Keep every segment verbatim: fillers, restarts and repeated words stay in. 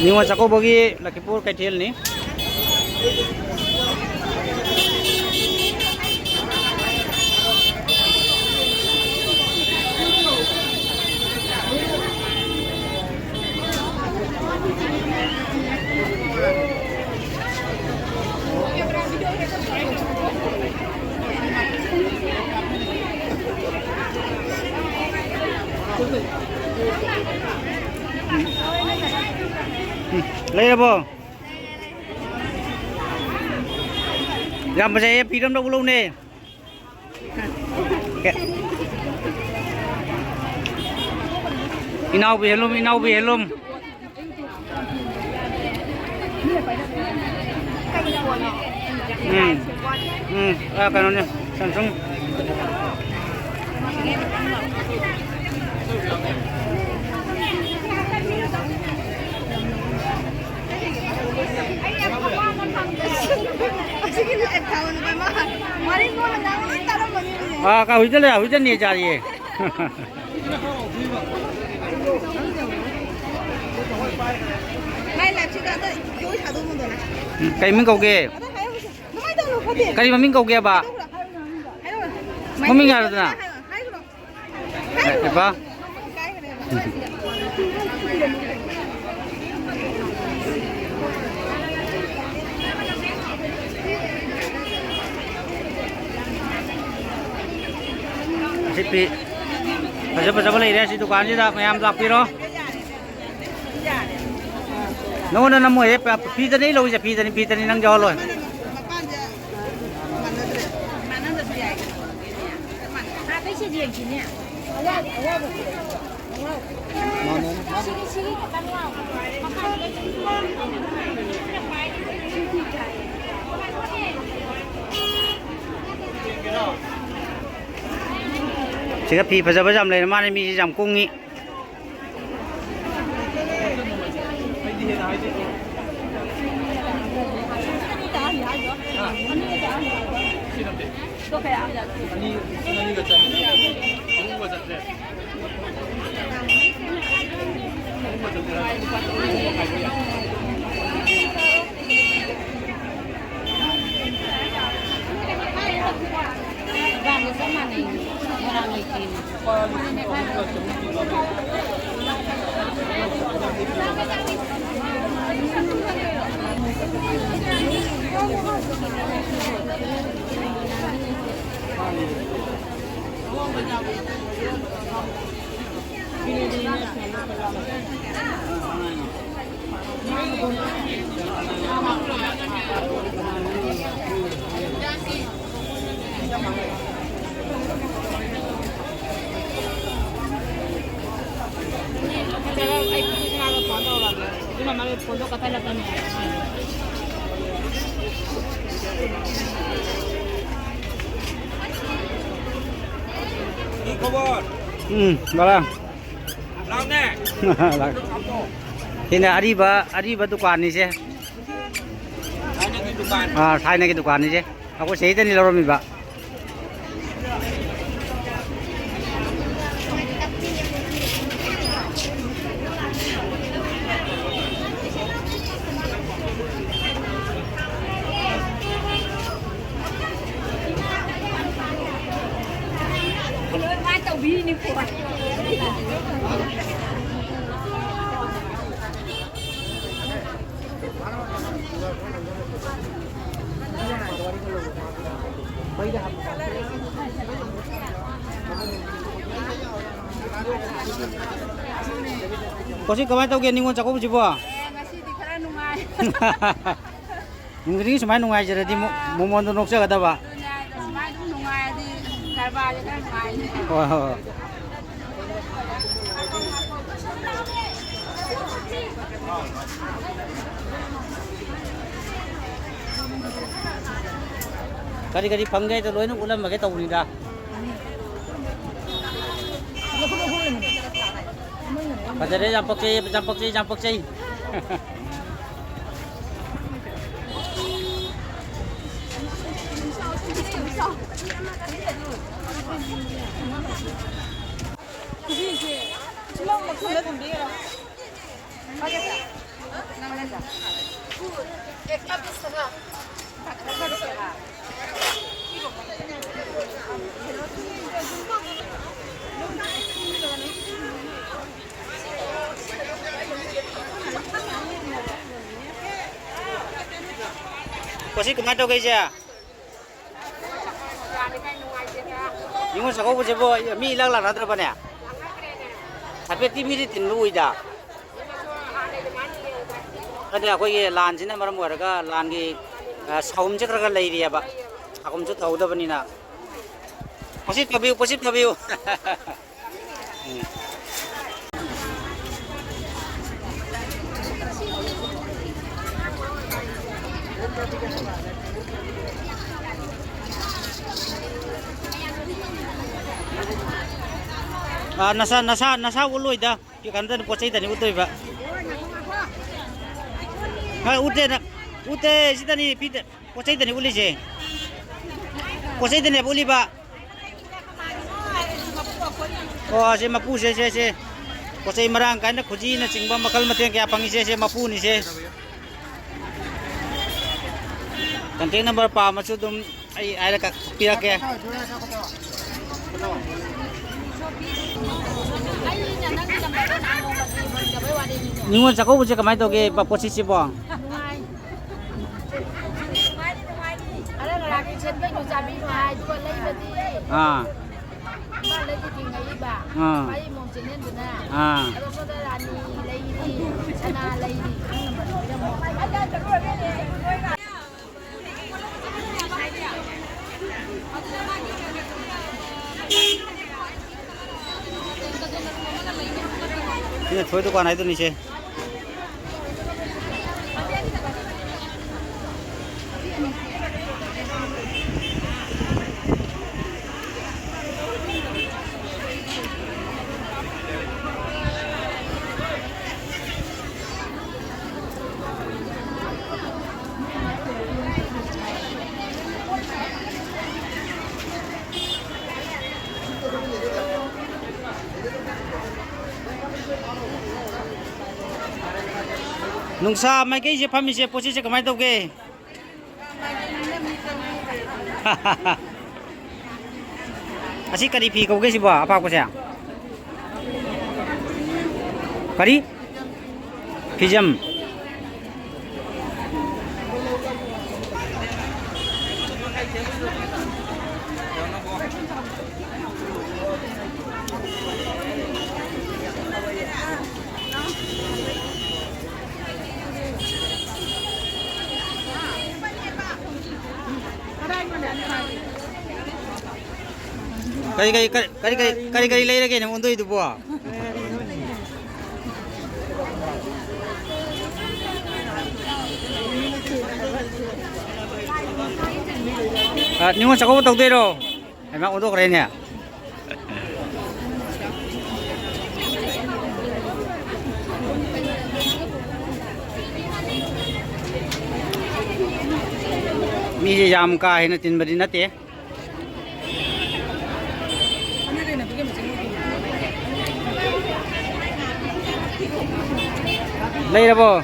ꯅꯤꯉꯣꯜ ꯆꯥꯛꯀꯧꯕꯒꯤ ꯂꯈꯤꯄꯨꯔ ꯀꯩꯊꯦꯜꯅꯤ꯫ ꯎꯝ, ꯂꯩꯔꯕꯣ? ꯌꯥꯝ ꯐꯖꯩꯌꯦ, ꯐꯤꯗꯝ ꯂꯧ ꯂꯧꯅꯦ꯫ ꯏꯅꯥꯎꯕꯤ ꯍꯦꯂꯨꯝ, ꯏꯅꯥꯎꯕꯤ ꯍꯦꯂꯨꯝ꯫ ꯎꯝ꯫ ꯎꯝ, ꯑ, ꯀꯩꯅꯣꯅꯦ, ꯁꯦꯝꯁꯨꯡ꯫ ꯑꯁꯤꯒꯤ live ꯊꯥꯕ ꯅꯨꯄꯥ ꯑꯃ ꯋꯥꯔꯤ ꯂꯣꯟꯅ ꯉꯥꯡꯕ ꯂꯣꯏ ꯇꯥꯔꯝꯃꯅꯤ꯫ ꯑꯥ, ꯀ-, ꯍꯧꯖꯤꯛꯇ ꯂꯩ, ꯍꯧꯖꯤꯛꯇ ꯅꯦꯠ ꯌꯥꯔꯤꯌꯦ꯫ ꯃꯥꯏ live ꯁꯤꯗ ꯑꯝꯇ ꯖꯣꯏ ꯁꯥꯗꯣꯛꯑꯝꯃꯣꯗꯅ꯫ ꯎꯝ, ꯀꯩ ꯃꯤꯡ ꯀꯧꯒꯦ? ꯑꯗ ꯍꯥꯏꯔꯝꯃꯁꯦ꯫ ꯑꯗꯨꯃꯥꯏꯅ ꯇꯧꯅꯨ, ꯐꯠꯇꯦ꯫ ꯀꯔꯤ ꯃꯃꯤꯡ ꯀꯧꯒꯦꯕ? ꯍꯥꯏꯔꯛꯑꯣ, ꯍꯥꯏꯔꯛꯑꯣ꯫ ꯃꯃꯤꯡ ꯌꯥꯔꯗꯅ? ꯍꯥꯏꯔꯛꯑꯣ, ꯍꯥꯏꯔꯛꯑꯣ꯫ ꯏꯄꯥ꯫ ꯑꯁꯤ ꯐꯤ ꯐꯖ ꯐꯖꯕ ꯂꯩꯔꯦ ꯁꯤ ꯗꯨꯀꯥꯟꯁꯤꯗ, ꯃꯌꯥꯝ ꯂꯥꯛꯄꯤꯔꯣ꯫ ꯅꯉꯣꯟꯗ ꯅꯝꯃꯣꯏꯍꯦ, ꯐꯤꯗꯅꯤ ꯂꯧꯔꯤꯁꯦ, ꯐꯤꯗꯅꯤ, ꯐꯤꯗꯅꯤ, ꯅꯪ ꯌꯥꯎꯍꯜꯂꯣꯏ꯫ ꯁꯤꯗ ꯐꯤ ꯐꯖ ꯐꯖ ꯌꯥꯝ ꯂꯩꯔꯦ, ꯃꯥꯅꯦ, ꯃꯤꯁꯤ ꯌꯥꯝ ꯀꯨꯡꯉꯤ꯫ ꯏꯕꯥꯅꯤ ꯆꯞ ꯃꯥꯟꯅꯩ꯫ ꯃꯔꯥꯡ ꯂꯩꯇꯦꯅ꯫ ꯅꯠꯇ꯭ꯔꯒ ꯑꯩ ꯏꯆꯤꯟ ꯏꯅꯥꯎꯗ ꯐꯣꯟ ꯇꯧꯔꯒꯦ꯫ ꯑꯗꯨꯅ ꯃꯥꯒꯤ ꯐꯣꯟꯗꯣ ꯀꯛꯊꯠꯂꯛꯀꯅꯤ꯫ ꯎꯝ, ꯕꯔꯥ꯫ ꯂꯥꯛ-, ꯁꯤꯅ ꯑꯔꯤꯕ, ꯑꯔꯤꯕ ꯗꯨꯀꯥꯟꯅꯤꯁꯦ꯫ ꯊꯥꯏꯅꯒꯤ ꯗꯨꯀꯥꯟ꯫ ꯑꯥ, ꯊꯥꯏꯅꯒꯤ ꯗꯨꯀꯥꯟꯅꯤꯁꯦ꯫ ꯑꯩꯈꯣꯏ ꯁꯤꯗꯩꯗꯅꯤ ꯂꯧꯔꯝꯃꯤꯕ꯫ ꯂꯣꯏ ꯃꯥ ꯇꯧꯕꯤꯔꯤꯅꯤ ꯐꯣꯟ꯫ ꯀꯣꯆꯤꯡ ꯀꯃꯥꯏꯅ ꯇꯧꯒꯦ ꯅꯤꯉꯣꯜ ꯆꯥꯛꯀꯧꯕꯁꯤꯕꯣ? ꯑꯦ, ꯉꯁꯤꯗꯤ ꯈꯔ ꯅꯨꯡꯉꯥꯏ꯫ ꯅꯨꯡꯇꯤꯒꯤ ꯁꯨꯃꯥꯏꯅ ꯅꯨꯡꯉꯥꯏꯖꯔꯗꯤ ꯃꯣ-, ꯃꯣꯃꯣꯟꯗꯣ ꯅꯣꯛꯆꯒꯗꯕ꯫ ꯑꯗꯨꯅꯦ ꯍꯥꯏꯁꯦ, ꯁꯨꯃꯥꯏꯅ ꯑꯗꯨꯝ ꯅꯨꯡꯉꯥꯏꯔꯗꯤ ꯀꯔꯕꯥꯔꯁꯦ ꯈꯔ ꯅꯨꯡꯉꯥꯏꯅꯤ꯫ ꯍꯣꯏ, ꯍꯣꯏ, ꯍꯣꯏ꯫ ꯀꯔꯤ ꯀꯔꯤ ꯐꯪꯒꯦ ꯍꯥꯏꯗꯣ ꯂꯣꯏꯅ ꯎꯠꯂꯝꯃꯒꯦ ꯇꯧꯕꯅꯤꯗ꯫ ꯐꯖꯔꯦ, ꯌꯥꯝ ꯄꯛꯆꯩ, ꯌꯥꯝ ꯄꯛꯆꯩ, ꯌꯥꯝ ꯄꯛꯆꯩ꯫ ꯁꯤꯁꯦ ꯁꯨꯃꯥꯡ ꯃꯈꯣꯡꯗ ꯊꯝꯕꯤꯒꯦꯔꯥ? ꯀꯣꯆꯤ ꯀꯃꯥꯏꯅ ꯇꯧꯒꯦ, ꯏꯆꯦ? ꯅꯤꯉꯣꯜ ꯆꯥꯛꯀꯧꯕꯁꯤꯕꯨ ꯃꯤ ꯏꯂꯥꯛ ꯂꯥꯛꯅꯗ꯭ꯔꯕꯅꯦ? ꯍꯥꯏꯐꯦꯠꯇꯤ ꯃꯤꯗꯤ ꯇꯤꯟꯕ ꯎꯏꯗ꯫ ꯑꯗꯨꯅ ꯑꯩꯈꯣꯏꯒꯤ ꯂꯥꯟꯁꯤꯅ ꯃꯔꯝ ꯑꯣꯏꯔꯒ ꯂꯥꯟꯒꯤ, ꯑ, ꯁꯥꯎꯝꯁꯦ ꯈꯔ ꯈꯔ ꯂꯩꯔꯤꯑꯕ꯫ ꯁꯥꯎꯝꯁꯨ ꯇꯧꯍꯧꯗꯕꯅꯤꯅ꯫ ꯄꯣꯠꯁꯤꯠ ꯐꯥꯕꯤꯌꯨ, ꯄꯣꯠꯁꯤꯠ ꯐꯥꯕꯤꯌꯨ꯫ ꯎꯝ꯫ ꯑꯥ, ꯅꯁꯥ, ꯅꯁꯥ, ꯅꯁꯥ ꯎꯠꯂꯣꯏꯗ꯫ ꯐꯤ ꯈꯟꯗꯅ ꯄꯣꯠ ꯆꯩꯗꯅꯤ ꯎꯠꯇꯣꯏꯕ꯫ ꯍꯣꯏ, ꯎꯠꯇꯦ ꯅꯪ꯫ ꯎꯠꯇꯦ, ꯁꯤꯗꯅꯤ ꯐꯤꯗ꯫ ꯄꯣꯠ ꯆꯩꯗꯅꯤ ꯎꯠꯂꯤꯁꯦ꯫ ꯄꯣꯠ ꯆꯩꯗꯅꯦꯕ ꯎꯠꯂꯤꯕ꯫ ꯑꯣ, ꯁꯤ ꯃꯄꯨꯁꯦ, ꯁꯦ, ꯁꯦ꯫ ꯄꯣꯠ ꯆꯩ ꯃꯔꯥꯡ ꯀꯥꯏꯅ ꯈꯨꯖꯤꯅꯆꯤꯡꯕ ꯃꯈꯜ ꯃꯊꯦꯜ ꯀꯌꯥ ꯐꯪꯉꯤꯁꯦ, ꯁꯦ ꯃꯄꯨꯅꯤꯁꯦ꯫ Contact number ꯄꯥꯝꯃꯁꯨ ꯑꯗꯨꯝ ꯑꯩ ꯍꯥꯏꯔꯛꯀ-, ꯄꯤꯔꯛꯀꯦ꯫ ꯑꯩꯅ ꯅꯪꯒꯤ numberꯗꯣ ꯅꯍꯥꯟ ꯅꯣꯡꯃ ꯊꯤꯕ ꯐꯪꯗꯕꯩ ꯋꯥꯔꯤꯅꯤꯅꯦ꯫ ꯅꯤꯉꯣꯜ ꯆꯥꯛꯀꯧꯕꯁꯦ ꯀꯃꯥꯏꯅ ꯇꯧꯒꯦ, ꯄ-, ꯄꯣꯠꯁꯤꯠꯁꯤꯕꯣ? ꯅꯨꯡꯉꯥꯏ꯫ ꯉꯔꯥꯡ ꯅꯍꯥꯟꯒꯤ ꯁꯦꯠꯄꯩꯗꯣ ꯆꯥꯕꯤꯅꯣ ꯍꯥꯏ, ꯑꯗꯨꯒ ꯂꯩꯕꯗꯤ ꯑꯥ꯫ ꯏꯝꯐꯥꯜꯗꯒꯤ ꯊꯤꯡꯉꯛꯏꯕ꯫ ꯑꯥ꯫ ꯃꯥꯏ ꯃꯣꯡ ꯆꯦꯅꯦꯜꯗꯨꯅ꯫ ꯑꯥ꯫ ꯑꯗꯣ ꯁꯣꯝꯗ ꯔꯥꯅꯤ ꯂꯩꯔꯤ, ꯁꯅꯥ ꯂꯩꯔꯤ, ꯈꯪꯅꯕ ꯄꯤꯔꯝꯃꯣ꯫ ꯁꯤꯅ ꯊꯣꯏ ꯗꯨꯀꯥꯟ ꯍꯥꯏꯗꯨꯅꯤꯁꯦ꯫ ꯅꯨꯡꯁꯥ ꯃꯥꯏꯀꯩꯁꯦ ꯐꯝꯃꯤꯁꯦ, ꯄꯣꯠꯆꯩꯁꯦ ꯀꯃꯥꯏꯅ ꯇꯧꯒꯦ? ꯑꯁꯤ ꯀꯔꯤ ꯐꯤ ꯀꯧꯒꯦ ꯁꯤꯕꯣ, ꯑꯄꯥꯛꯄꯁꯦ? ꯀꯔꯤ? ꯐꯤꯖꯝ꯫ ꯀꯔꯤ ꯀꯔꯤ, ꯀꯔꯤ, ꯀꯔꯤ, ꯀꯔꯤ, ꯀꯔꯤ, ꯀꯔꯤ ꯂꯩꯔꯒꯦ ꯅꯪ ꯑꯣꯟꯗꯣꯏꯗꯨꯕꯣ? ꯑ, ꯅꯤꯉꯣꯜ ꯆꯥꯛꯀꯧꯕ ꯇꯧꯗꯣꯏꯔꯣ? ꯍꯩꯃꯥ, ꯑꯣꯟꯊꯣꯛꯈ꯭ꯔꯦꯅꯦ꯫ ꯃꯤꯁꯦ ꯌꯥꯝ ꯀꯥ ꯍꯦꯟꯅ ꯇꯤꯟꯕꯗꯤ ꯅꯠꯇꯦ꯫ ꯂꯩꯔꯕꯣ?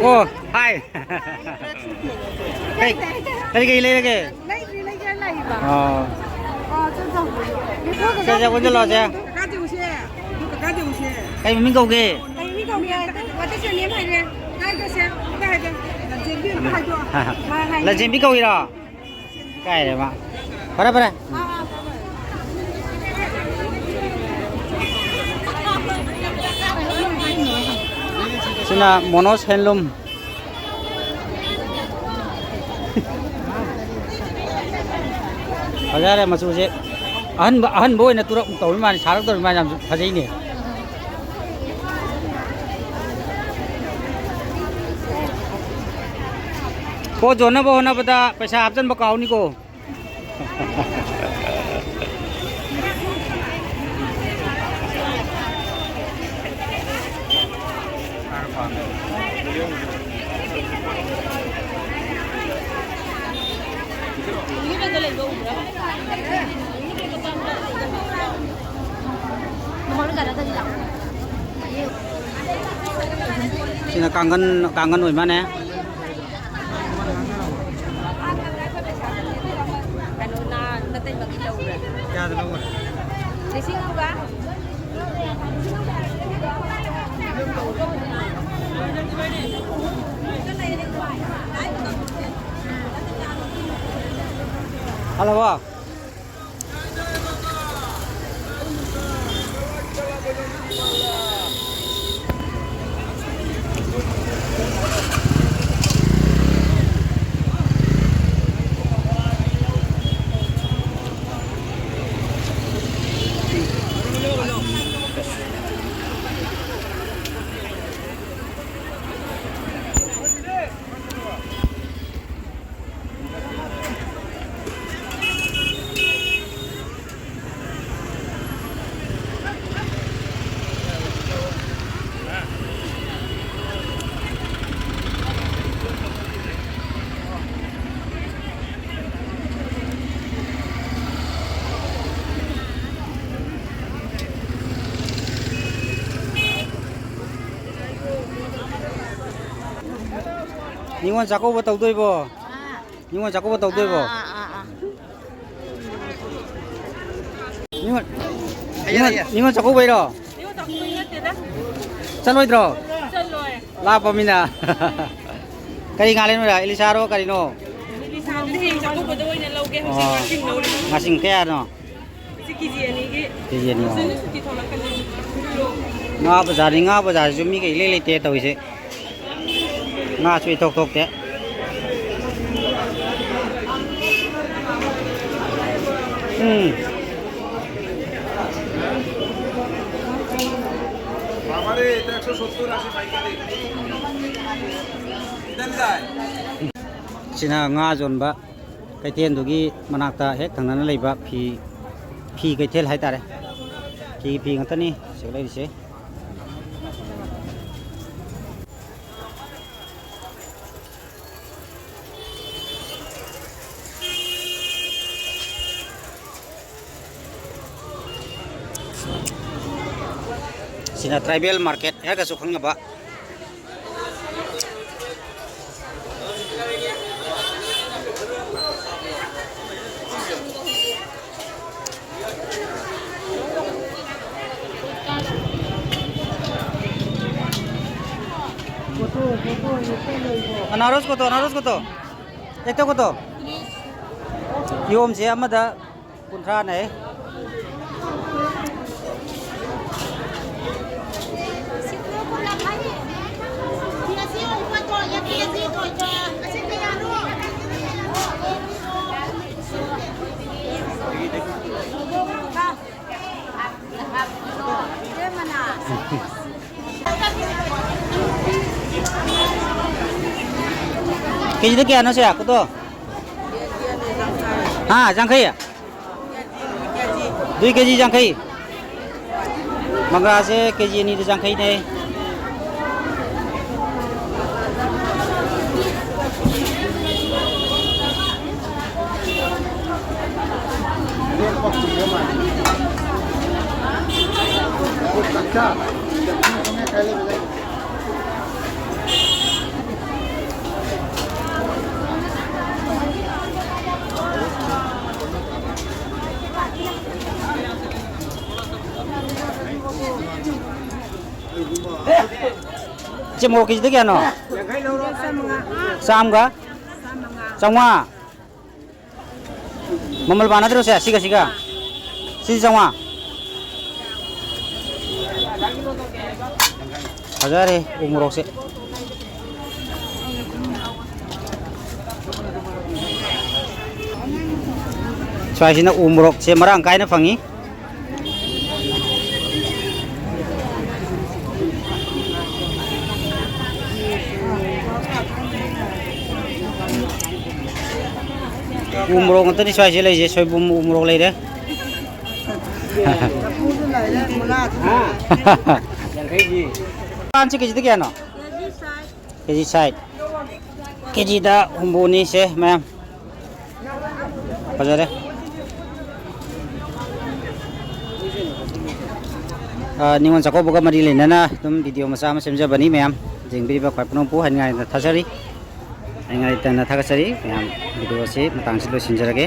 ꯑꯣ, ꯍꯥꯏ꯫ ꯀꯩ, ꯀꯔꯤ ꯀꯔꯤ ꯂꯩꯔꯒꯦ? ꯂꯩꯗ꯭ꯔꯤ, ꯂꯩꯒꯦꯅ ꯂꯥꯛꯏꯕ꯫ ꯑꯣ꯫ ꯑꯣ, ꯆꯣ, ꯆꯣ꯫ ꯆꯦ, ꯆꯦ, ꯑꯣꯟꯁꯤꯜꯂꯣ, ꯆꯦ꯫ ꯀꯀꯥ ꯌꯦꯡꯉꯨꯁꯦ꯫ ꯀꯀꯥ ꯌꯦꯡꯉꯨꯁꯦ꯫ ꯀꯩ ꯃꯃꯤꯡ ꯀꯧꯒꯦ? ꯀꯩ ꯃꯃꯤꯡ ꯀꯧꯒꯦ? What is your name ꯍꯥꯏꯔꯦ꯫ ꯍꯥꯏꯒ꯭ꯔꯣꯁꯦ꯫ ꯑꯝꯇ ꯍꯥꯏꯒ꯭ꯔꯣ꯫ ꯂꯟꯆꯦꯟꯕꯤ ꯑꯝꯇ ꯍꯥꯏꯗꯣ꯫ ꯃꯥ ꯍꯥꯏ꯫ ꯂꯟꯆꯦꯟꯕꯤ ꯀꯧꯏꯔꯣ? ꯀꯥꯏꯔꯦ ꯃꯥ꯫ ꯐꯔꯦ, ꯐꯔꯦ꯫ ꯑꯥ, ꯑꯥ, ꯐꯔꯦ, ꯐꯔꯦ꯫ ꯃꯣꯅꯣꯖ ꯍꯦꯟꯂꯨꯝ꯫ ꯐꯖꯔꯦ ꯃꯆꯨꯁꯦ꯫ ꯑꯍꯟꯕ, ꯑꯍꯟꯕ ꯑꯣꯏꯅ ꯇꯨꯔꯛ ꯇꯧꯔꯤ ꯃꯥꯜꯂꯦ, ꯁꯥꯔꯛꯇꯧꯔꯤ ꯃꯥꯜꯂꯦ, ꯌꯥꯝ ꯐꯖꯩꯅꯦ꯫ ꯄꯣꯠ ꯌꯣꯟꯅꯕ ꯍꯣꯠꯅꯕꯗ ꯄꯩꯁꯥ ꯍꯥꯞꯆꯤꯟꯕ ꯀꯥꯎꯅꯤꯀꯣ꯫ ꯁꯤꯅ ꯀꯥꯡꯒꯟ, ꯀꯥꯡꯒꯟ ꯑꯣꯏ ꯃꯥꯅꯦ꯫ ꯀꯩꯅꯣ, ꯅꯥ-, ꯅꯇꯩꯃꯒꯤ ꯂꯧꯕ꯭ꯔꯥ? ꯀꯌꯥꯗ ꯂꯧꯕꯅꯣ? ꯂꯤꯁꯤꯡ ꯑꯃꯒ꯫ ꯍꯜꯂꯣ꯫ ꯅꯤꯉꯣꯜ ꯆꯥꯛꯀꯧꯕ ꯇꯧꯗꯣꯏꯕꯣ? ꯑꯥ꯫ ꯅꯤꯉꯣꯜ ꯆꯥꯛꯀꯧꯕ ꯇꯧꯗꯣꯏꯕꯣ? ꯑꯥ, ꯑꯥ, ꯑꯥ, ꯑꯥ꯫ ꯅꯤꯉꯣꯜ, ꯍꯩꯌꯦ, ꯅꯤꯉꯣꯜ, ꯍꯩꯌꯦ꯫ ꯅꯤꯉꯣꯜ ꯆꯥꯛꯀꯧꯕꯩꯔꯣ? ꯅꯤꯉꯣꯜ ꯆꯥꯛꯀꯧꯕꯩ ꯅꯠꯇꯦꯗ꯫ ꯆꯠꯂꯣꯏꯗ꯭ꯔꯣ? ꯆꯠꯂꯣꯏ꯫ ꯂꯥꯞꯄꯃꯤꯅ꯫ ꯀꯔꯤ ꯉꯥ ꯂꯩꯅꯣꯏꯔꯥ? ꯏꯂꯤꯁꯥꯔꯣ ꯀꯔꯤꯅꯣ? ꯏꯂꯤꯁꯥꯗꯨꯗꯤ ꯍꯌꯦꯡ ꯆꯥꯛꯀꯧꯕꯗ ꯑꯣꯏꯅ ꯂꯧꯒꯦ, ꯍꯧꯖꯤꯛ ꯑꯣ꯫ ꯉꯥꯁꯤꯡ ꯂꯧꯔꯤ꯫ ꯉꯥꯁꯤꯡ ꯀꯌꯥꯅꯣ? ꯁꯤ ꯀꯦ ꯖꯤ ꯑꯅꯤꯒꯤ꯫ ꯀꯦ ꯖꯤ ꯑꯅꯤ ꯑꯣ꯫ ꯁꯤꯅ ꯁꯨꯇꯤ ꯊꯣꯛꯂꯛꯀꯅꯤ꯫ ꯉꯥ ꯕꯖꯥꯔꯅꯤ, ꯉꯥ ꯕꯖꯥꯔꯁꯤꯁꯨ ꯃꯤꯒ ꯏꯂꯩ ꯂꯩꯇꯦ ꯇꯧꯔꯤꯁꯦ꯫ ꯉꯥꯁꯨ ꯏꯊꯣꯛ ꯊꯣꯛꯇꯦ꯫ ꯎꯝ꯫ ꯁꯤꯅ ꯉꯥ ꯌꯣꯟꯕ ꯀꯩꯊꯦꯜꯗꯨꯒꯤ ꯃꯅꯥꯛꯇ ꯍꯦꯛ ꯊꯪꯅꯅ ꯂꯩꯕ ꯐꯤ, ꯐꯤ ꯀꯩꯊꯦꯜ ꯍꯥꯏꯇꯥꯔꯦ꯫ ꯐꯤ, ꯐꯤ ꯉꯥꯛꯇꯅꯤ ꯁꯤꯗ ꯂꯩꯔꯤꯁꯦ꯫ ꯁꯤꯅ tribal market ꯍꯥꯏꯔꯒꯁꯨ ꯈꯪꯅꯕ꯫ আনারস কত? আনারস কত? একটা কত? ꯌꯣꯝꯁꯦ ꯑꯃꯗ ꯀꯨꯟꯊ꯭ꯔꯥꯅꯦ꯫ ꯀꯦꯖꯤꯗ ꯀꯌꯥꯅꯣ ꯁꯦ? ꯀꯣꯇꯣ? ꯍꯥ, ꯌꯥꯡꯈꯩ? ꯑꯗꯨꯏ ꯀꯦꯖꯤ ꯌꯥꯡꯈꯩ꯫ ꯃꯪꯒ꯭ꯔꯥꯁꯦ ꯀꯦꯖꯤ ꯑꯅꯤꯗ ꯌꯥꯡꯈꯩꯅꯦ꯫ ꯏꯆꯦ, ꯃꯣꯔꯣꯛ ꯀꯦꯖꯤꯗ ꯀꯌꯥꯅꯣ? ꯆꯥꯝꯃꯒ? ꯆꯥꯝꯃꯉꯥ꯫ ꯃꯃꯜ ꯃꯥꯟꯅꯗ꯭ꯔꯣ ꯁꯦ? ꯁꯤꯒ ꯁꯤꯒ? ꯁꯤꯁꯨ ꯆꯥꯝꯃꯉꯥ? ꯐꯖꯔꯦ ꯎ ꯃꯣꯔꯣꯛꯁꯦ꯫ ꯁ꯭ꯋꯥꯏꯁꯤꯅ ꯎ ꯃꯣꯔꯣꯛꯁꯦ ꯃꯔꯥꯡ ꯀꯥꯏꯅ ꯐꯪꯉꯤ꯫ ꯎ ꯃꯣꯔꯣꯛ ꯉꯥꯛꯇꯅꯤ ꯁ꯭ꯋꯥꯏꯁꯦ ꯂꯩꯁꯦ, ꯁꯣꯏꯕꯨꯝ ꯎ ꯃꯣꯔꯣꯛ ꯂꯩꯔꯦ꯫ ꯄꯥꯟꯁꯦ ꯀꯦꯖꯤꯗ ꯀꯌꯥꯅꯣ? ꯀꯦꯖꯤ ꯁꯥꯏꯠ꯫ ꯀꯦꯖꯤꯗ ꯍꯨꯝꯐꯨꯅꯤ ꯁꯦ ꯃꯌꯥꯝ꯫ ꯐꯖꯔꯦ꯫ ꯑ, ꯅꯤꯉꯣꯜ ꯆꯥꯛꯀꯧꯕꯒ ꯃꯔꯤ ꯂꯩꯅꯅ ꯑꯗꯨꯝ ꯚꯤꯗꯤꯑꯣ ꯃꯆꯥ ꯑꯃ ꯁꯦꯝꯖꯕꯅꯤ ꯃꯌꯥꯝ꯫ ꯌꯦꯡꯕꯤꯔꯤꯕ ꯈ꯭ꯋꯥꯏ ꯄꯨꯝꯅꯃꯛꯄꯨ ꯍꯥꯏꯅꯤꯡꯉꯥꯏ ꯂꯩꯇꯅ ꯊꯥꯖꯔꯤ꯫ ꯍꯥꯏꯅꯤꯡꯉꯥꯏ ꯂꯩꯇꯅ ꯊꯥꯒꯠꯆꯔꯤ꯫ ꯃꯌꯥꯝ ꯚꯤꯗꯤꯑꯣ ꯑꯁꯤ ꯃꯇꯥꯡꯁꯤ ꯂꯣꯏꯁꯤꯟꯖꯔꯒꯦ꯫